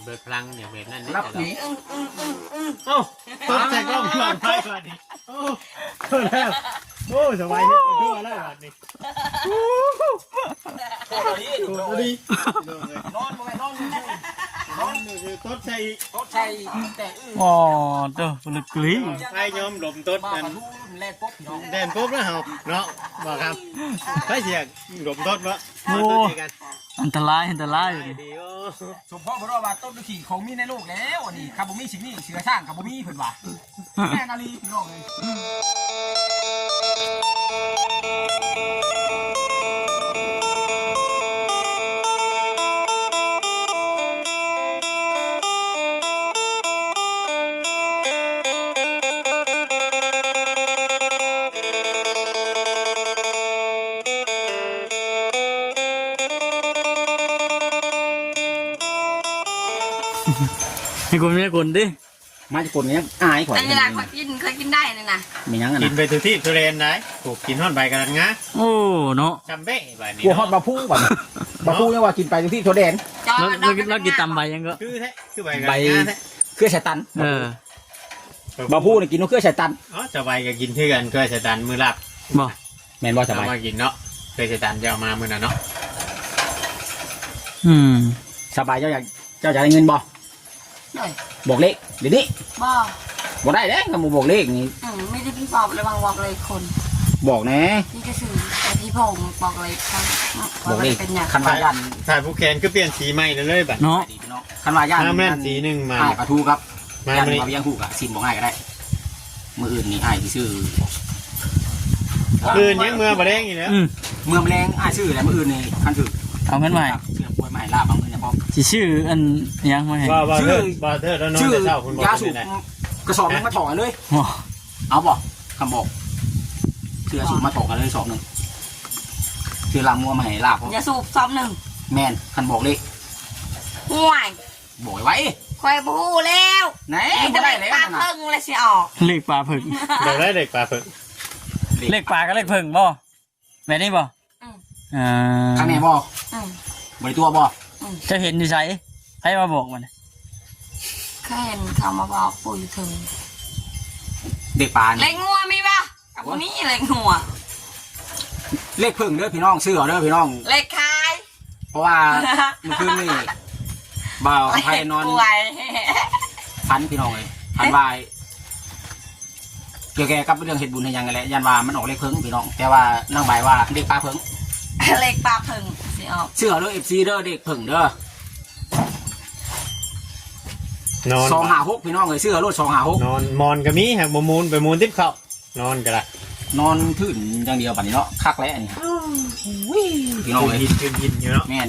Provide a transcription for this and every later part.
ເບີດພລັງຢ່າເປັນນັ້ນເດ້ ລັບໜີ. ເອົ້າ ຕົກໃສ່ກ້ອງຫຼັງໄຟບາດນີ້. ໂອ້ ໂທດແລ້ວ. ໂອ້ ສະບາຍເຮັດໄປທົ່ວແລ້ວບາດນີ້. ໂອ້ ໂຕດີ ໂຕດີ ນອນບໍ່ແມ່ນນອນຢູ່ ນອນຢູ່ ຕົດໃສ່ອີກ ຕົດໃສ່ອີກ ແຕ່ອື ອໍ ໂຕ ລຶກກະລີ ໄຟຍອມລົມຕົດ ມາ ອັນ ປະຕູ ແລ່ນປົບເນາະ ແລ່ນປົບແລ້ວເຮົາເນາະ ບໍ່ຄັບ ໄຟສຽງລົມຕົດເນາະ. ໂອ້ ມາຕົດໃສ່ກັນ ອັນຕະລາຍ ອັນຕະລາຍ ດີ. ໂອ້ ສົມພໍບໍ່ຮູ້ວ່າຕົ້ນຄືຂອງມີໃນໂລກແລ້ວ ອັນນີ້ ຄັນບໍ່ມີສິ່ງນີ້ ເສືອຊ້າງກໍບໍ່ມີ ເພິ່ນວ່າ. ແມ່ນອີ່ຫຼີພີ່ນ້ອງເອີຍ. ໃຫ້ຄົນ ໃຫ້ຄົນຕິ ມາຈາກຄົນກໍຍັງອາຍຂ້ອຍ. ອັນນີ້ລະຂ້ອຍກິນ ຂ້ອຍກິນໄດ້ນີ້ນະ. ແມ່ນຫຍັງອັນນັ້ນ? ກິນໄປທຸກທີ່ທຸກແດນໄດ໋. ໂອ້ ກິນຮອດໃບກະລັດງາ. ໂອ້ ເນາະ ຈຳເບ້ບາດນີ້. ກວດຮອດ ເນາະ ບ່າວພູບາດນີ້. ບ່າວພູຍັງວ່າກິນໄປທຸກທີ່ທົ່ວແດນ. ລາວ ລາວກິນຕຳໃບຫຍັງກໍ? ຄືແທ້ ຄືໃບກະລັດງາແທ້. ເຄືອສາຍຕັນ. ເອີ ບ່າວພູນີ້ກິນເຄືອສາຍຕັນ. ອໍ ສະບາຍກໍກິນຄືກັນ ເຄືອສາຍຕັນ ມື້ລາບ. ບໍ່ ແມ່ນບໍ່ສະບາຍ? ເອົາມາກິນເນາະ ເຄີຍສະຕານເຈົ້າມາມື້ນັ້ນເນາະ. ອືມ ສະບາຍ ເຈົ້າຢາກ ເຈົ້າຢາກໄດ້ເງິນບໍ່? ໂດຍ ບອກເລກດຽວນີ້. ບໍ່ ບໍ່ໄດ້ເດ້ ຄັນບໍ່ບອກເລກນີ້. ອືມ ມີແຕ່ຜີປອບລະວັງບອກເລກຄົນ. ບອກແດ່ ມີແຕ່ຊື່ ແຕ່ຜີໂພງບອກເລກເຂົາ. ບອກເລກ ເປັນຫຍັງ ຄັນວ່າຢ້ານ ຖ້າຜູກແຂນຄືປ່ຽນສີໃໝ່ເລີຍບາດເນາະ. ຄັນວ່າຢ້ານ ມາແມ່ນສີໜຶ່ງມາ ອ້າຍປາທູກັບ ມາມື້ນີ້ ຢ້ານວ່າວຽງຮູ້ກະຊິນບໍ່ງ່າຍກໍໄດ້. ມື້ອື່ນນີ້ອ້າຍຊິຊື້ ມື້ອື່ນຍັງເມືອບໍ່ແລງອີກແລ້ວ. ອືມ ເມືອບໍ່ແລງອ້າຍຊື້ແຫຼະ. ມື້ອື່ນນີ້ຄັນຖືກ ເອົາເງິນມາໃຫ້ ຊື້ນ້ຳກວດມາໃຫ້ລາບ ເອົາເງິນໃຫ້ພ້ອມ. ຊິຊື້ອັນຫຍັງມາໃຫ້? ວ່າ ວ່າ ຊື້ ເທີດ ວ່າເທີດແລ້ວນອນແຕ່ເຊົ້າພຸ້ນບໍ່ ຢາສູບ ເປັນແນວໃດ? ກະສອບໜຶ່ງມາຖອກກັນເລີຍ. ເອົາບໍ່? ຄັນບອກ ຊື້ຢາສູບມາຖອກກັນເລີຍສອບໜຶ່ງ ຊື້ລາບງົວມາໃຫ້ລາບພ້ອມ. ຢາສູບສອບໜຶ່ງ. ແມ່ນ ຄັນບອກເລກ. ໂອ້ຍ ບອກໄວໆ ຂ້ອຍບໍ່ຮູ້ແລ້ວ. ແນ່ ບໍ່ໄດ້ແລ້ວ ປາເຜິ້ງແລ້ວຊິອອກ ເລກປາເຜິ້ງ. ຢາກໄດ້ເລກປາເຜິ້ງ. ເລກປາກັບເລກເຜິ້ງບໍ່? ແບບນີ້ບໍ່? ອືມ ອ່າ ຄັກແນ່ບໍ່? ອືມ ບໍ່ໄດ້ຕົວະບໍ່? ອືມ ເຈົ້າເຫັນຢູ່ໃສ? ໃຜມາບອກມັນ? ເຄີຍເຫັນເຂົາມາບອກປູ່ຢູ່ເທິງ. ເລກປານີ້ ເລກງົວມີບໍ່? ກໍບໍ່ມີເລກງົວ ເລກເຜິ້ງເດີພີ່ນ້ອງ ຊື້ເອົາເດີພີ່ນ້ອງ ເລກຂາຍ. ເພາະວ່າມື້ຄືນນີ້ບ່າວໄພນອນຝັນພີ່ນ້ອງເອີຍ ຝັນວ່າກ່ຽວແກ່ກັບເລື່ອງເຮັດບຸນເຮັດຫຍັງນັ້ນແຫຼະ ຢ້ານວ່າມັນອອກເລກເຜິ້ງພີ່ນ້ອງ ແຕ່ວ່ານາງໃບວ່າເລກປາເຜິ້ງ ເລກປາເຜິ້ງຊິອອກ. ຊື້ເອົາເດີ ເອັຟຊີ ເດີ ເລກເຜິ້ງເດີ. ນອນ ສອງຫ້າຫົກ ພີ່ນ້ອງເອີຍ ຊື້ເອົາໂລດ ສອງຫ້າຫົກ. ນອນ ໝອນກໍມີ ຫາກບໍ່ໝູນ ໄປໝູນຕິບເຂົ້າ. ນອນກໍໄດ້ ນອນທຶ່ນຢ່າງດຽວບັດນີ້ເນາະ ຄັກແລ້ວອັນນີ້. ໂອ້ຍ ພີ່ນ້ອງເອີຍ ທຶ່ນໆຢູ່ເນາະ. ແມ່ນ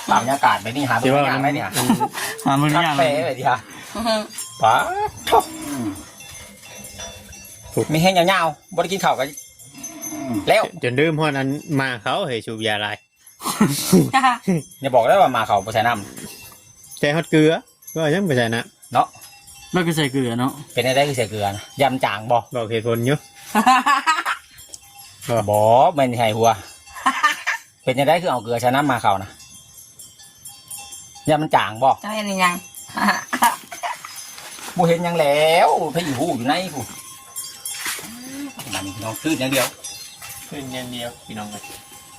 ພາບບັນຍາກາດແບບນີ້ຫາເບິ່ງຍາກໄດ໋ນີ້ ຫາເບິ່ງຍາກເລີຍ. ປາດໂທ້ ມີແຮງຍາວໆ ບໍ່ໄດ້ກິນເຂົ້າກໍແລ້ວ ຈົນລືມຮອດອັນໝາເຂົາ ເຮີ້ຍ ສູບຢາຫຼາຍ. ຢ່າບອກເດີວ່າໝາເຂົາບໍ່ໃສ່ນ້ຳ ໃສ່ຮອດເກືອ ວ່າຍັງບໍ່ໃສ່ນ້ຳເນາະ. ມັນຄືໃສ່ເກືອເນາະ ເປັນແນວໃດຄືໃສ່ເກືອນະ? ຢ້ານມັນຈາງບໍ່? ບອກເຫດຜົນຢູ່. ບໍ່ແມ່ນໃຫ້ຫົວ ເປັນຈັ່ງໃດຄືເອົາເກືອໃສ່ນ້ຳໝາເຂົານະ? ຢ້ານມັນຈາງບໍ່? ເຈົ້າເຮັດອີ່ຫຍັງ? ບໍ່ເຫັນຫຍັງແລ້ວ ໄຜຢູ່ຮູ້ຢູ່ໃນພຸ້ນ. ບາດນີ້ພີ່ນ້ອງ ຄືນຢ່າງດຽວ ຄືນຢ່າງດຽວພີ່ນ້ອງເອີຍ.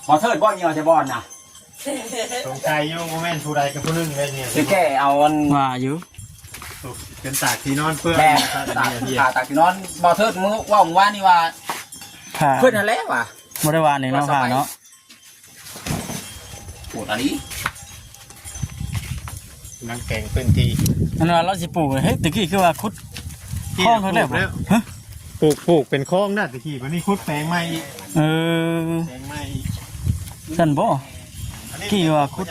ບໍ່ເທີດບໍ່ຍ່ຽວໃສ່ບ່ອນນະ. ສົງໄສຢູ່ ບໍ່ແມ່ນຜູ້ໃດກັບຜູ້ໜຶ່ງເດ້ນີ້ ຊິແກ້ເອົາອັນ ວ່າຢູ່ ຈົນຕາກທີ່ນອນເປື້ອນ. ແມ່ນ ຕາກ ຕາກທີ່ນອນ. ບໍ່ເທີດມື້ເວົ້າມື້ວານນີ້ວ່າ ເພິ່ນຫັ້ນແຫຼະວ່າ ບໍ່ໄດ້ວ່ານີ້ເນາະ ວ່າເນາະ. ໂຫດອີ່ຫຼີ ນາງແກງພື້ນທີ່ ອັນວ່າລາວຊິປູກ ເຮີ້ຍ ຕະກີ້ຄືວ່າຂຸດຄອງເທົ່າແລ້ວບໍ່? ປູກ ປູກເປັນຄອງນະ ຕະກີ້ ບັດນີ້ຂຸດແປງໃໝ່ອີກ. ເອີ ແປງໃໝ່ອີກ ຊັ້ນບໍ່? ຕະກີ້ວ່າຂຸດ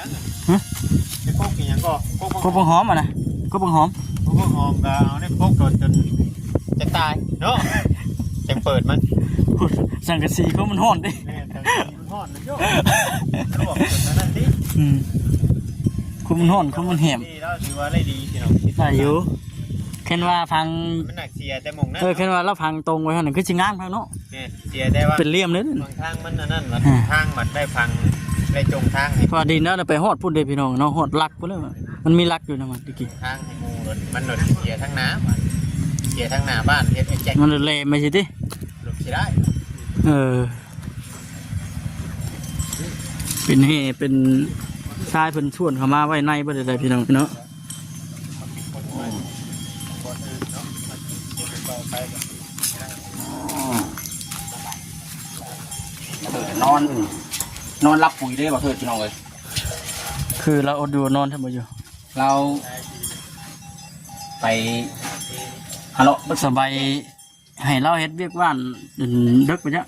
ຫື? ເປັນກົກອີ່ຫຍັງກໍ ກົກ ກົກບັກຫອມຫັ້ນນະ ກົກບັກຫອມ ກົກບັກຫອມກໍເອົາໃນປົກໂດນຈົນຈະຕາຍເນາະ ຈັ່ງເປີດມັນ. ສັງກະສີ ກົກມັນຮ້ອນເດ້. ແມ່ນ ສັງກະສີ ຮ້ອນເນາະ ລວກອັນນັ້ນຕິ. ອືມ ຄົນມັນຮ້ອນ ຄົນມັນແຫ້ງ ດີແລ້ວ ຖືວ່າໄດ້ດີພີ່ນ້ອງ ໄດ້ຢູ່. ຄັນວ່າຝັງ ມັນໜັກເສຍແຕ່ໝ່ອງນັ້ນ. ເອີ ຄັນວ່າລາວຝັງຕົງໄວ້ຫັ້ນ ຄືຊິງາມຄັກເນາະ. ແມ່ນ ເສຍແຕ່ວ່າເປັນຫຼ່ຽມເດ້ ບາງທາງມັນອັນນັ້ນ ບາງ ອ່າ ທາງມັນໄດ້ຝັງ ໄດ້ຈົ່ງທາງໃຫ້ ວ່າດີນະ ໄປຮອດພຸ້ນເດ້ພີ່ນ້ອງເນາະ ຮອດຫຼັກພຸ້ນແລ້ວ ມັນມີຫຼັກຢູ່ນະ ມັນຕະກີ້ ທາງໃຫ້ໝູ່ລົດ ມັນລົດເສຍທາງໜ້າ ເສຍທາງໜ້າບ້ານ ເຮັດໃຫ້ແຈັກ ມັນແລ່ນໄປຊິຕິ ລົດຊິໄດ້ ເອີ ເປັນແຮ່ເປັນຊາຍ ເພິ່ນຊວນເຂົ້າມາໄວ້ໃນເບິດເລີຍພີ່ນ້ອງເນາະ. ນອນ ນອນຫຼັບປຸຍເດ້ບໍ່ເທີດ ພີ່ນ້ອງເອີຍ ຄືລາວອົດຢູ່ນອນແທ້ບໍ່ຢູ່ ລາວໄປຫາເລາະ ສະບາຍ ໃຫ້ລາວເຮັດວຽກບ້ານເດິກໄປຈ້ະ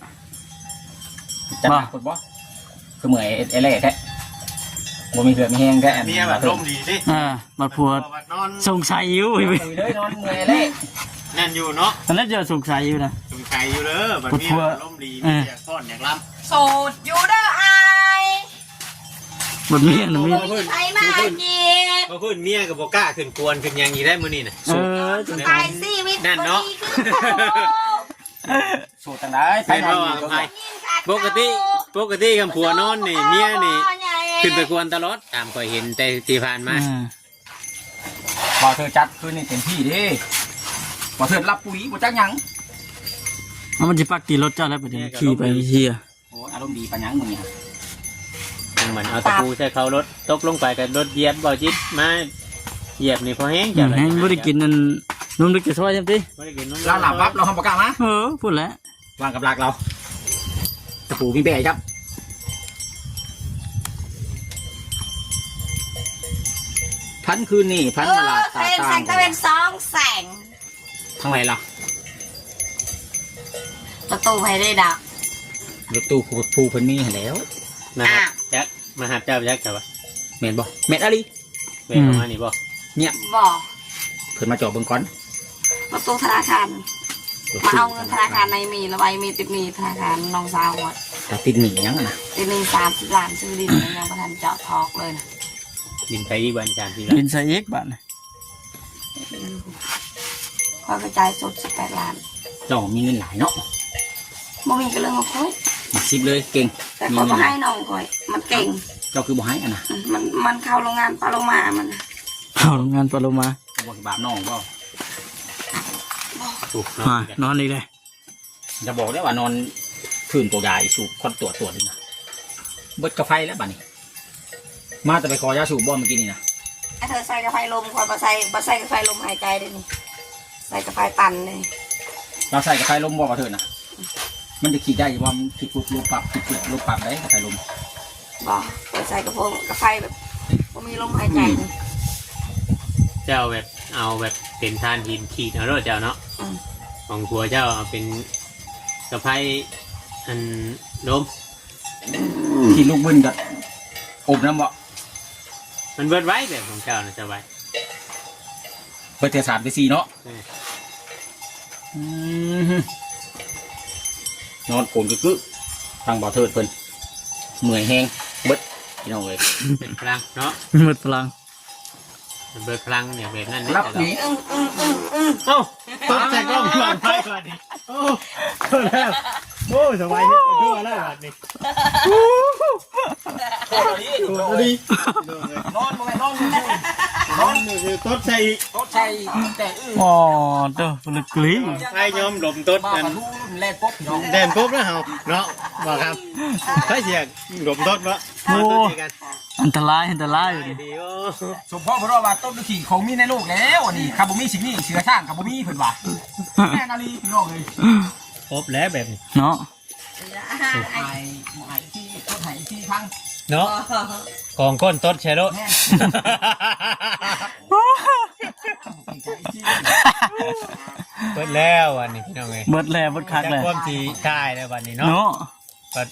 ຈັກໜັກໂພດບໍ່ ຄືເມື່ອຍແລ້ວແທ້ ບໍ່ມີເຫື່ອມີແຮງແທ້ ເມຍບັດລົມດີເດ້ ເອີ ບັດຜົວສົງໄສຢູ່ ເລີຍນອນເມື່ອຍແລ້ວ ແມ່ນຢູ່ເນາະ ອັນນັ້ນຈະສົງໄສຢູ່ນະ ສົງໄສຢູ່ເດີ ບັດເມຍບັດລົມດີ ເອີ ມີແຕ່ຟ້ອນຢາກລຳ ໂສດຢູ່ເດີອ້າຍ ບັດເມຍນະມີ ບໍ່ມີໃຜມາຈີບ ເມື່ອຄືນເມຍກໍບໍ່ກ້າຂຶ້ນກວນຂຶ້ນຫຍັງອີກໄດ້ມື້ນີ້ນະ ເອີ ສະຕາຍຊີວິດ ນັ້ນເນາະ ບໍ່ດີຄືເກົ່າ ໂສດຈັ່ງໃດ ແມ່ນບໍ່ວ່າໄປ ປົກກະຕິ ປົກກະຕິຄັນຜົວນອນນີ້ ເມຍນີ້ຂຶ້ນໄປກວນຕະຫຼອດ ຕາມຂ້ອຍເຫັນແຕ່ທີ່ຜ່ານມາ ອືມ ບໍ່ເທີດຈັດຄືນນີ້ເຕັມທີ່ເດ້ ບໍ່ເທີດຫຼັບປຸຍບໍ່ຈັກຫຍັງ ເອົາ ມັນຊິປັກຕີລົດເຈົ້າແລ້ວ ບັດນີ້ຂີ່ໄປເຮຍ ໂອ້ຍ ອາລົມດີປານຫຍັງມື້ນີ້ ມັນເອົາຕະປູໃສ່ເຂົ້າລົດ ຕົກລົງໄປກໍລົດຢຽບ ເບົາຈິດມາຢຽບນີ້ພໍແຮງ ອືມ ເຈົ້າ ແຮງບໍ່ໄດ້ກິນອັນນົມເດັກຈະຊອຍຊ້ຳຕິ ບໍ່ໄດ້ກິນນົມ ລາວຫຼັບປັບ ລາວບໍ່ກ້າມາ ເອີ ພຸ້ນແຫຼະ ວາງກັບຫຼັກລາວ ຕະປູມີແບຈັບ ພັນຄືນນີ້ ພັນມາລາດຕາຕ່າງ ແສງຕາເວັນສອງແສງ ທາງໃດລະ ລົດຕູ້ໃຜໄດ້ດອກ ລົດຕູ້ຜູ້ ຜູ້ເພິ່ນມີຫັ້ນແຫຼ້ວ ມາຮັບ ອ່າ ຈັກ ມາຮັບເຈົ້າຈັກ ເຈົ້າວ່າ ແມ່ນບໍ່ ແມ່ນອີ່ຫຼີ ແມ່ນ ອືມ ປະມານນີ້ບໍ່ ເງຍບ ບໍ່ ເພິ່ນມາຈອດເບິ່ງກ່ອນ ລົດຕູ້ທະນາຄານ ມາເອົາເງິນທະນາຄານໃນມີ ລະໄວ້ມີຕິດໜີ້ທະນາຄານນ້ອງສາວ ແລ້ວຕິດໜີ້ຫຍັງນະ ຕິດໜີ້ສາມສິບລ້ານ ຊື້ດິນຍັງບໍ່ທັນເຈາະຖອກເລີຍນະ ດິນໃຜອີກບາດ ສາມສິບລ້ານ ດິນໃຜອີກບາດ ຂ້ອຍກະຈ່າຍສົດສິບແປດລ້ານ ເຈົ້າມີເງິນຫຼາຍເນາະ ບໍ່ມີກະເລື່ອງຂອງຂ້ອຍ ສິບເລີຍ ເກັ່ງ ແຕ່ຂ້ອຍບໍ່ໃຫ້ນ້ອງຂ້ອຍ ມັນເກັ່ງ ເຈົ້າຄືບໍ່ໃຫ້ຫັ້ນນະ ອືມ ມັນ ມັນເຂົ້າໂລງງານປາໂລມາ ມັນເຂົ້າໂລງງານປາໂລມາ ບໍ່ບາບນ້ອງບໍ່ ມາ ນອນອີກແລ້ວ ຢ່າບອກເດີວ່ານອນຄືນໂຕຢາອີກສູບຄວັນຕົວດຕົວດນີ້ນະ ເບິດກາໄຟແລ້ວບາດນີ້ ມາແຕ່ໄປຂໍຢາສູບບໍ່ມື້ກີ້ນີ້ນະ ອາເທີໃສ່ກາໄຟລົມ ຂ້ອຍບໍ່ໃສ່ ບໍ່ໃສ່ກາໄຟລົມຫາຍໃຈເດ້ນີ້ ໃສ່ກາໄຟຕັນເດ້ ລາວໃສ່ກາໄຟລົມບໍ່ ອາເທີນະ ມັນຈະຂີດໄດ້ຢູ່ບໍ່ ມັນຂີດປຸບລົມປັບ ຂີດປຸບລົມປັບໄດ້ກາໄຟລົມ ບໍ່ ຂ້ອຍໃສ່ກາໂຟ ກາໄຟແບບບໍ່ມີລົມຫາຍໃຈ ອືມ ນີ້ ເຈົ້າແບບ ເອົາແບບເປັນຖ່ານຫີນຂີດເອົາໂລດເຈົ້າເນາະ ອືມ ຂອງຜົວເຈົ້າເອົາເປັນກາໄຟ ອັນ ລົມ ທີ່ລູກບຶ້ນກໍອົບນຳບໍ່ ມັນເບິດໄວແບບຂອງເຈົ້ານະ ສະບາຍ ເບິດແຕ່ສາມແຕ່ສີ່ເນາະ ອືມ ອືມ ນອນໂກນກຶກໆ ທາງບ່າວເທີດເພິ່ນ ເມື່ອຍແຮງ ເບິດ ພີ່ນ້ອງເອີຍ ເບິດພະລັງເນາະ ເບິດພະລັງ ເບິດພະລັງ ຢ່າແບບນັ້ນເດ້ ລັບໜີ ເອົ້າ ຕົກໃສ່ກ້ອງຫຼັງໄຟບາດນີ້ ໂອ້ ໂອ້ ສະບາຍເຮັດໄປທົ່ວແລ້ວບາດນີ້ ໂອ້ ດີ ໂອ້ ດີ ນອນບໍ່ແມ່ນນອນຢູ່ ນອນຢູ່ ຕົດໃສ່ອີກ ຕົດໃສ່ອີກ ແຕ່ອື່ນ ອໍ ເດີ ລຶກລີ ໃຜຍອມລົມຕົດ ມາ ອັນ ປະຕູລຸ້ນແລ່ນປົບ ແລ່ນປົບແລ້ວເຮົາເນາະ ບໍ່ຄັບ ໃຜຊິຢາກລົມຕົດເນາະ ໂອ້ ມາຕົດໃສ່ກັນ ອັນຕະລາຍ ອັນຕະລາຍ ດີ ໂອ້ ສົມພໍເພິ່ນວ່າ ຕົດຫຼືຂີ້ ຂອງມີໃນໂລກແລ້ວ ອັນນີ້ ຄັນບໍ່ມີສິ່ງນີ້ ເສືອຊ້າງກໍບໍ່ມີ ເພິ່ນວ່າ ແມ່ນອີ່ຫຼີ ພີ່ນ້ອງເອີຍ ຄົບແລ້ວແບບນີ້ເນາະ ໃຫ້ ໃຫ້ທີ່ ຕົດໃຫ້ທີ່ພັງເນາະ ຂອງກົ້ນຕົດໃສ່ໂລດ ແມ່ນ ເບິດແລ້ວອັນນີ້ ພີ່ນ້ອງເອີຍ ເບິດແລ້ວ ເບິດຄັກແລ້ວ ຄວາມຊິຕາຍແລ້ວບັດນີ້ເນາະ ເນາະ ກໍ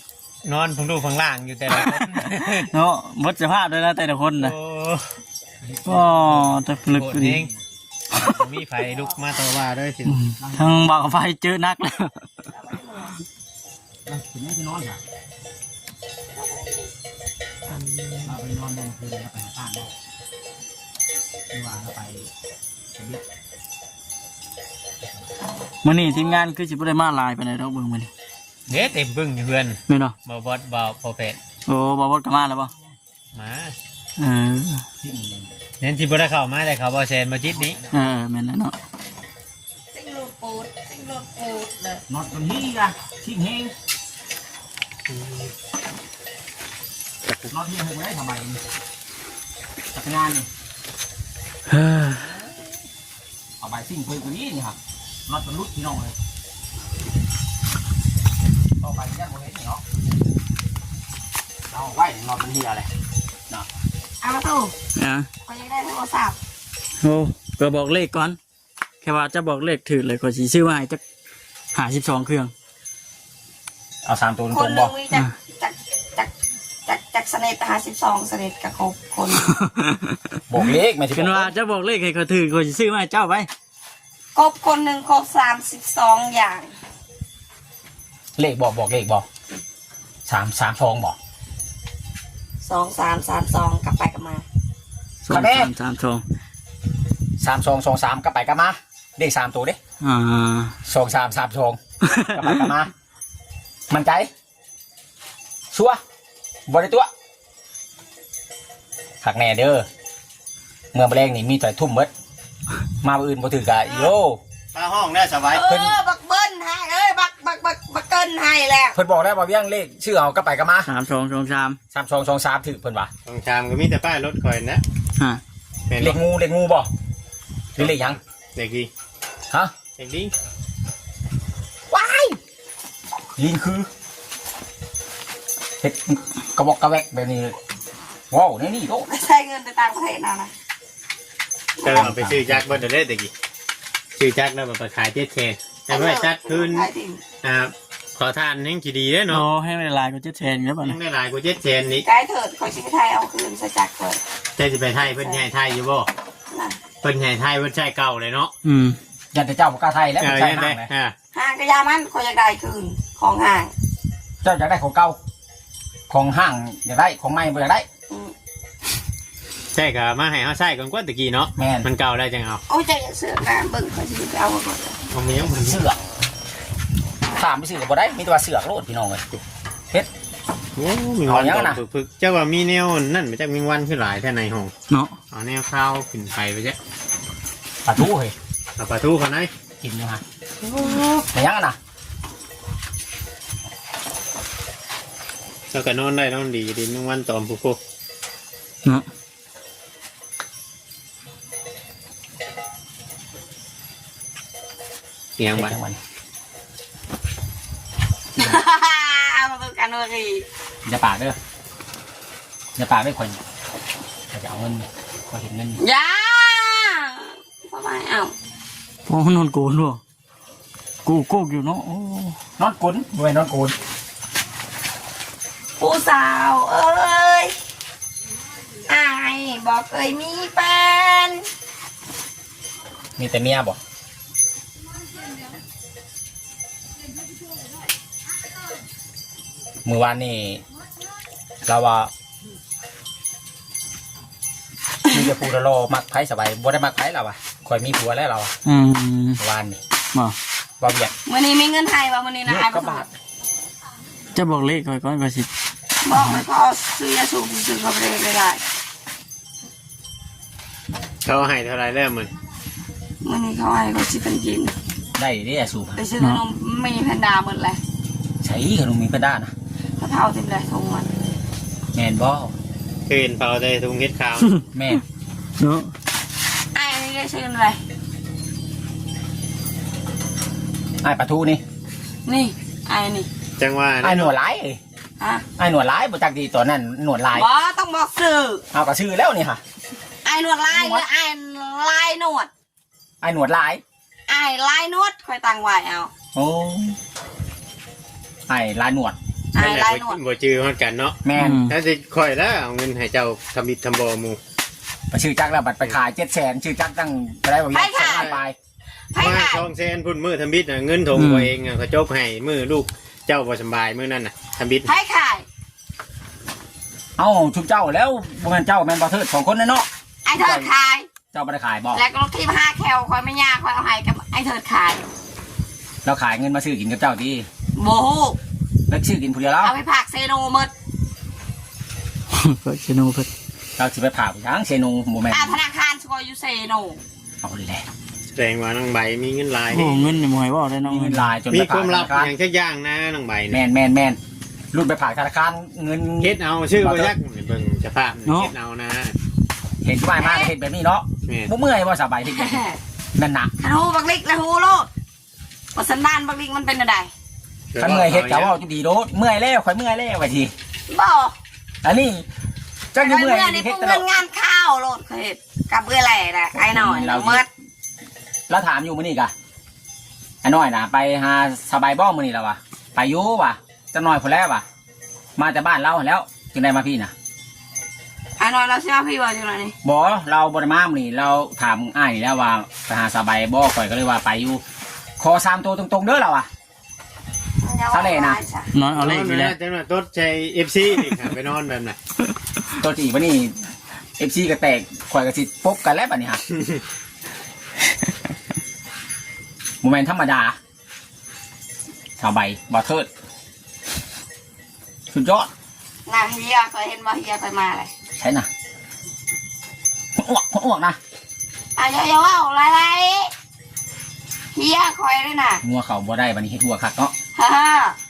ນອນເພິ່ງລູກເພິ່ງຫຼານຢູ່ແຕ່ລະຄົນ ເນາະ ເບິດສະພາບແລ້ວນະ ແຕ່ລະຄົນນະ ໂອ້ ອໍ ແຕ່ລຶກ ໂຫດແຮງ ບໍ່ມີໃຜລຸກມາຕໍ່ວ່າເລີຍ ອືມ ທາງບ່າວກະໄຟເຈີໜັກແລ້ວ ເອົາ ເປັນຫຍັງຄືນອນຊະ? ລາວໄປນອນບໍ່ຄືນ ລາວໄປຫາທາງບໍ່? ຫຼືວ່າລາວໄປທຳອິດ? ມື້ນີ້ທີມງານຄືຊິບໍ່ໄດ້ມາຫຼາຍປານໃດດອກ ເບິ່ງມື້ນີ້ ເດ້ ເຕັມປຶ້ງຢູ່ເຮືອນ ແມ່ນບໍ່? ບໍ່ບອດ ບໍ່ພໍແພດ ໂອ້ ບ່າວບົດກໍມາແລ້ວບໍ່? ມາ ເອີ ເຫັນຊິບໍ່ໄດ້ເຂົ້າມາ ແຕ່ເຂົ້າບ່າວແສນ ບ່າວຈິດນີ້. ເອີ ແມ່ນແລ້ວເນາະ. ຊິງໂລດໂປດ ຊິງໂລດໂປດເດີ. ນັອດມັນເຫື່ອ ຊິງແຮງ ນັອດເຫື່ອເຮັດບໍ່ໄດ້ທຳໄມ ຈັກງານນີ້. ເອີ ເອົາໃບຊິງເພິ່ນກວ່ານີ້ນີ້ ນັອດມັນຫຼຸດ ພີ່ນ້ອງເອີຍ. ຕໍ່ໄປຢ້ານບໍ່ເຫັນເນາະ ເອົາໄວ້ ນັອດມັນເຫື່ອແຫຼະເນາະ. ເອົາຕູ້ ອາ ຂ້ອຍຢາກໄດ້ໂທລະສັບ. ໂອ້ ກໍບອກເລກກ່ອນ. ແຄ່ວ່າຈະບອກເລກຖືກເລີຍ ຂ້ອຍຊິຊື້ມາໃຫ້ຈັກຫ້າສິບສອງເຄື່ອງ. ເອົາສາມໂຕຕົງໆບໍ່? ຄົນໜຶ່ງມີຈັກ ອາ ຈັກ ຈັກ ຈັກ ຈັກສະນິດ? ຫ້າສິບສອງສະນິດກໍຄົບຄົນ. ບອກເລກແມ່ນຊິ ຄັນວ່າເຈົ້າບອກເລກໃຫ້ຂ້ອຍຖືກ ຂ້ອຍຊິຊື້ມາໃຫ້ເຈົ້າໄປ. ຄົບຄົນໜຶ່ງຄົບສາມສິບສອງຢ່າງ. ເລກບໍ່? ບອກເລກບໍ່? ສາມ ສາມສອງບໍ່? ສອງສາມສາມສອງ ກັບໄປກັບມາ. ສອງສາມສາມສອງ ສາມສອງສອງສາມ ກັບໄປກັບມາ. ເລກສາມໂຕເດ້. ອ່າ ສອງສາມສາມສອງ ກັບໄປກັບມາ. ໝັ້ນໃຈ? ຊົວ? ບໍ່ໄດ້ຕົວະ? ຄັກແນ່ເດີ. ເມື່ອມາແລງນີ້ມີແຕ່ທຸ່ມເບິດ. ມາມື້ອື່ນບໍ່ຖືກກະ ໂອ້ ຕາຮ້ອງແດ່ສະບາຍ. ເອີ ເພິ່ນ ບັກເບິ່ນໃຫ້ເອີຍ ບັກ ບັກ ບັກ ບັກເກີນໃຫ້ແລ້ວ. ເພິ່ນບອກແລ້ວວ່າວຽງເລກ ຊື້ເອົາກັບໄປກັບມາ. ສາມສອງສອງສາມ ສາມສອງສອງສາມ ຖືກເພິ່ນວ່າ. ສອງສາມກໍມີແຕ່ປ້າຍລົດຂ້ອຍນະ. ຮະ ແມ່ນບໍ່? ເລກງູ ເລກງູບໍ່? ຫຼືເລກຫຍັງ? ເລກດີ. ຮະ? ເລກດີ. ວ້າຍ! ລີງຄື ເຮັດກະວອກກະແວກແບບນີ້ ເວົ້າແນວນີ້ໂລດ. ໄປໃຊ້ເງິນໄປຕ່າງປະເທດເອົານະ. ເຈົ້າເອົາໄປຊື້ຈັກເບິດເດ້ແຕ່ກີ້ ຊື້ຈັກແລ້ວໄປຂາຍເຈັດແສນ ແຕ່ໄວ້ຕັດຄືນ. ອ່າ ຂໍທານແຮ່ງຊິດີເດ້ເນາະ. ໂອ້ ແຮ່ງໄດ້ຫຼາຍກວ່າເຈັດແສນແລ້ວບັດນີ້ ແຮ່ງໄດ້ຫຼາຍກວ່າເຈັດແສນນີ້. ໄກເຖີດ ຂ້ອຍຊິໄປໄຖ່ເອົາຄືນໃສ່ຈັກຂ້ອຍ. ເຈົ້າຊິໄປໄຖ່ ເພິ່ນຊິໃຫ້ໄຖ່ຢູ່ບໍ່? ນະ ເພິ່ນໃຫ້ໄຖ່ ເພິ່ນໃຊ້ເກົ່າເລີຍເນາະ. ອືມ ຢ້ານແຕ່ເຈົ້າບໍ່ກ້າໄຖ່ແລ້ວ. ເອີ ເພິ່ນໃຊ້ຫ້າງແລ້ວ. ອ່າ ຫ້າງກະຢ່າມັນ ຂ້ອຍຢາກໄດ້ຄືນຂອງຫ້າງ. ເຈົ້າຢາກໄດ້ຂອງເກົ່າ? ຂອງຫ້າງຢາກໄດ້ ຂອງໃໝ່ບໍ່ຢາກໄດ້. ອືມ ແທ້ກໍມາໃຫ້ເຮົາໃຊ້ກ່ອນກວ່າແຕ່ກີ້ເນາະ. ແມ່ນ ມັນເກົ່າແລ້ວຈັ່ງເອົາ. ໂອ້ຍ ເຈົ້າຢາກເສືອກນະ ເບິ່ງຂ້ອຍຊິໄປເອົາກ່ອນ. ບໍ່ມີຫຍັງ ເສືອກ ຖາມໄປຊື້ກໍບໍ່ໄດ້ ມີແຕ່ວ່າເສືອກໂລດ ພີ່ນ້ອງເອີຍ. ເຮັດ ໂອ້ ມີຫຍັງນະ ເຈົ້າວ່າມີແນວນັ້ນ ມາຈາກແມງວັນຄືຫຼາຍແທ້ໃນຫ້ອງເນາະ. ເອົາແນວຄາວຂຶ້ນໄປໄປເຈົ້າ. ປາທູເຮີ້ຍ ເອົາປາທູເຂົ້າໃນ ກິນຢູ່ຫັ້ນ. ແມ່ນຫຍັງນະ? ເຈົ້າກໍນອນໄດ້ນອນດີ ດິນແມງວັນຕອມ ໂພ ໂພ ເນາະ. ອີຫຍັງບັດ? ມາເບິ່ງກັນວ່າຊິ ຢ່າປາກເດີ ຢ່າປາກເດີ ຂ້ອຍ ຂ້ອຍຈະເອົາເງິນ ຂ້ອຍເຫັນເງິນ. ຢ່າ ບໍ່ມາເອົາ. ໂອ້ ນອນໂກນບໍ່? ກູກໆຢູ່ເນາະ. ໂອ້ ນອນກົນ ບໍ່ແມ່ນນອນໂກນ. ຜູ້ສາວເອີຍ ອ້າຍບໍ່ເຄີຍມີແຟນ. ມີແຕ່ເມຍບໍ່? ມື້ວານນີ້ລາວວ່າ ມີແຕ່ຜູ້ຫຼໍ່ໆ ມັກໃຜສະບາຍ ບໍ່ໄດ້ມັກໃຜລາວວ່າ ຂ້ອຍມີຜົວແລ້ວລາວວ່າ. ອືມ ວານນີ້ບໍ່ ບໍ່ວຽກ. ມື້ນີ້ມີເງິນໃຫ້ບໍ່? ມື້ນີ້ນະ ອ້າຍ ກະບາດ. ເຈົ້າບອກເລກຂ້ອຍກ່ອນ ຂ້ອຍຊິ ບອກ ຂ້ອຍຂໍຊື້ຢາສູບ ຊື້ເຂົ້າໄປເລີຍຫຼາຍ. ເຂົາໃຫ້ເທົ່າໃດແລ້ວມື້ນີ້? ມື້ນີ້ເຂົາໃຫ້ຂ້ອຍສິບພັນກີບ. ໄດ້ເດ້ອາສູບ ໄປຊື້ຂະໜົມມີແພນດ້າໝົດແຫຼະ. ໃສຂະໜົມມີແພນດ້ານະ? ເຂົາເຖົ້າຖິ້ມແຫຼະ ຖົງມັນ. ແມ່ນບໍ່? ຄືເຫັນເຜົາແຕ່ຖົງເຫັດຂາວ. ແມ່ນເນາະ. ອ້າຍອັນນີ້ໄດ້ຊື່ນະໄລ? ອ້າຍປາທູນີ້. ນີ້ ອ້າຍນີ້. ຈັ່ງວ່າ ອ້າຍໜວດຫຼາຍ. ຮະ? ອ້າຍໜວດຫຼາຍ ບໍ່ຈັກດີຕອນນັ້ນໜວດຫຼາຍ. ບໍ່ຕ້ອງບອກຊື່. ເອົາ ກໍຊື່ແລ້ວນີ້ຫະ. ອ້າຍໜວດຫຼາຍ ຫຼືອ້າຍຫຼາຍໜວດ? ອ້າຍໜວດຫຼາຍ. ອ້າຍຫຼາຍໜວດ ຂ້ອຍຕັ້ງໄວ້ເອົາ. ໂອ້ ອ້າຍຫຼາຍໜວດ. ອ້າຍຫຼາຍໜວດ ບໍ່ຈື່ຮອດກັນເນາະ. ແມ່ນ. ອືມ ຖ້າຊິຂ້ອຍລະເອົາເງິນໃຫ້ເຈົ້າທຳອິດທຳບໍ່ໝູ່. ໄປຊື້ຈັກລະບັດໄປຂາຍເຈັດແສນ ຊື້ຈັກຕັ້ງເທົ່າໃດບໍ່? ໄປຂາຍ ສອງລ້ານປາຍ. ໄປຂາຍ ສອງແສນພຸ້ນ ມື້ທຳອິດນະ ເງິນຖົງ ອືມ ຕົວເອງນະ ກະຈົກໃຫ້ມື້ລູກເຈົ້າບໍ່ສຳບາຍມື້ນັ້ນນະ ທຳອິດ. ໃຜຂາຍ? ເອົ້າ ຊຸມເຈົ້າແລ້ວ ບໍ່ແມ່ນເຈົ້າ ແມ່ນບໍ່ເທີດ ສອງຄົນນັ້ນເນາະ. ອ້າຍເທີດຂາຍ. ເຈົ້າບໍ່ໄດ້ຂາຍບໍ່? ແລ້ວກໍລົດຖີບຫ້າແຄວ ຂ້ອຍແມ່ຍ່າຂ້ອຍເອົາໃຫ້ກັບອ້າຍເທີດຂາຍ. ລາວຂາຍເງິນມາຊື້ກິນກັບເຈົ້າຕິ? ບໍ່ຮູ້. ແລ້ວຊື້ກິນຜູ້ດຽວລາວ? ເອົາໄປຝາກເຊໂນໝົດ. ເພິ່ນເຊໂນເພິ່ນ ເຈົ້າຊິໄປຝາກຫຍັງເຊໂນ? ບໍ່ແມ່ນ ອ່າ ທະນາຄານສະກອຍຢູ່ເຊໂນ. ເອົາແຫຼະ ແສດງວ່ານ້ອງໃບມີເງິນຫຼາຍ. ໂອ້ ເງິນນີ້ບໍ່ໃຫ້ເວົ້າໄດ້ນ້ອງ ມີເງິນຫຼາຍຈົນໄປຝາກທະນາຄານ. ມີຄວາມລັບຫຍັງຈັກຢ່າງນະນ້ອງໃບນີ້. ແມ່ນໆໆ ລຸດໄປຝາກທະນາຄານ ເງິນເຮັດເອົາຊື່ບໍ່ຈັກ. ເບິ່ງສະພາບນີ້ເນາະ ເຮັດເອົານະ. ເຫັນຜູ້ໃຫຍ່ມາກໍເຮັດແບບນີ້ເນາະ. ແມ່ນ ບໍ່ເມື່ອຍບໍ່ສະບາຍເຮັດແບບນີ້? ແມ່ນນະ ຄັນຮູ້ບັກລິກລະຮູ້ໂລດ ວ່າສັນດານບັກລິກມັນເປັນແນວໃດ. ຄັນເມື່ອຍເຮັດກໍເວົ້າຢູ່ດີໂລດ ເມື່ອຍແລ້ວ ຂ້ອຍເມື່ອຍແລ້ວ ວ່າຊິ. ບໍ່ ອັນນີ້ຈັກຢູ່ເມື່ອຍ ເຮັດຕະຫຼອດ ເງິນງານຂ່າວໂລດ. ຂ້ອຍເຮັດກັບເອື້ອຍແຫຼະ ໄອ້ນ້ອຍ ລາວໝົດ. ລາວຖາມຢູ່ມື້ນີ້ກະ ໄອ້ນ້ອຍນະ ໄປຫາສະບາຍບໍ່ມື້ນີ້? ລາວວ່າ ໄປຢູ່ວ່າ ຈັກໜ້ອຍພຸ້ນແຫຼະວ່າ ມາແຕ່ບ້ານລາວຫັ້ນແລ້ວ ຈຶ່ງໄດ້ມາພີ້ນະ. ອ້າຍນ້ອຍລາວຊິມາພີ້ບໍ່? ຈັ່ງໃດນີ້ ບໍ່ ລາວບໍ່ໄດ້ມາມື້ນີ້. ລາວຖາມອ້າຍນີ້ແລ້ວວ່າ ໄປຫາສາວໃບບໍ່? ຂ້ອຍກໍເລີຍວ່າໄປຢູ່. ຂໍສາມໂຕຕົງໆເດີລາວວ່າ. ສາວແຫຼນະ ນອນເອົາເລກນີ້ແຫຼະ. ຈັກໜ້ອຍຕົດໃສ່ເອັຟຊີອີກ ໄປນອນແບບນັ້ນ ຕົດອີກ. ບັດນີ້ເອັຟຊີກໍແຕກ ຂ້ອຍກໍຊິປົກກັນແລ້ວບັດນີ້ຫາ. ບໍ່ແມ່ນທຳມະດາ. ສາວໃບ ບ່າວເທີດ ສຸດຍອດ. ນະ ເຮຍ ຂ້ອຍເຫັນບໍ່ ເຮຍຂ້ອຍມາເລີຍ. ໃສນະ? ຫົວອ້ວກ ຫົວອ້ວກນະ. ອ່າ ຢ່າ ຢ່າເວົ້າຫຼາຍໆ ເຮຍຂ້ອຍເດ້ນະ. ງົວເຂົ້າບໍ່ໄດ້ບັດນີ້ ເຮັດຫົວຄັກເນາະ.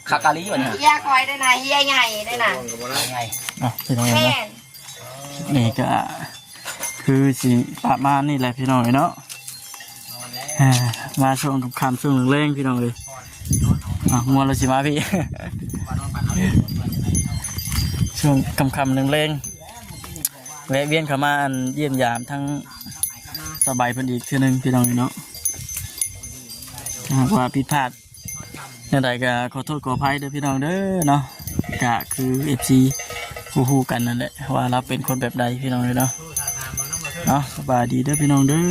ຄັກອີ່ຫຼີບັດນີ້. ເຮຍຂ້ອຍເດ້ນະ ເຮຍໃຫຍ່ເດ້ນະ. ໃຫຍ່ ເອົາ ພີ່ນ້ອງເນາະ. ແມ່ນ ນີ້ກໍຄືຊິປະມານນີ້ແຫຼະພີ່ນ້ອງເອີຍເນາະ. ອ່າ ມາຊ່ວງຄ່ຳໆ ຊ່ວງແລງໆ ພີ່ນ້ອງເອີຍ. ອ່າ ງົວລາວຊິມາພີ້ ຊ່ວງຄ່ຳໆ ແລງໆ ແວະວຽນເຂົ້າມາ ອັນ ຢ້ຽມຢາມທັງສາວໃບເພິ່ນອີກເທື່ອໜຶ່ງ ພີ່ນ້ອງເອີຍເນາະ. ຖ້າຫາກວ່າຜິດພາດ ແນວໃດກໍຂໍໂທດຂໍອະໄພເດີພີ່ນ້ອງເດີເນາະ. ກະຄືເອັຟຊີຮູ້ໆກັນນັ້ນແຫຼະ ວ່າລາວເປັນຄົນແບບໃດພີ່ນ້ອງເດີເນາະ. ເອົາ ສະບາຍດີເດີພີ່ນ້ອງເດີ.